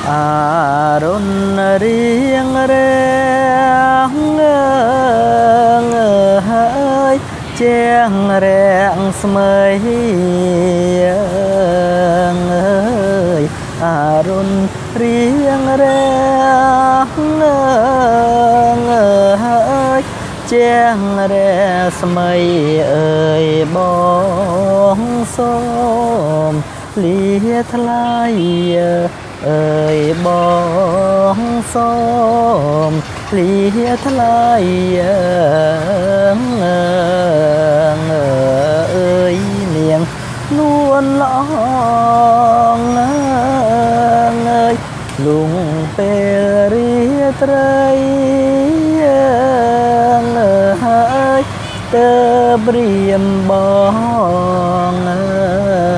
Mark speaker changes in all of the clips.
Speaker 1: អារុនរៀងរាងហើយជាងរាំងស្មៃអើយអារុនរៀងរាងហើយជាងរាស្មៃអើយបងសូមលាថ្លៃអើយបងសូមលាថ្លៃអើយនាងនួនល្អងអើយលងពេលរាត្រីអើយទៅព្រាមបងអើ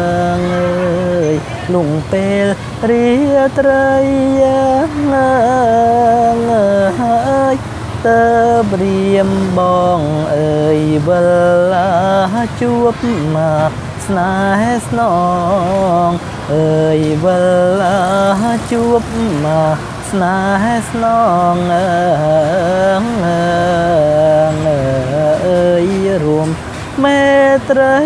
Speaker 1: យលងពេលរាត្រីអើយទៅព្រាមបងអើយវិលជួបមកស្នេហ៍ស្នងអើយវិលជួបមកស្នេហ៍ស្នងអើយរួមមេត្រី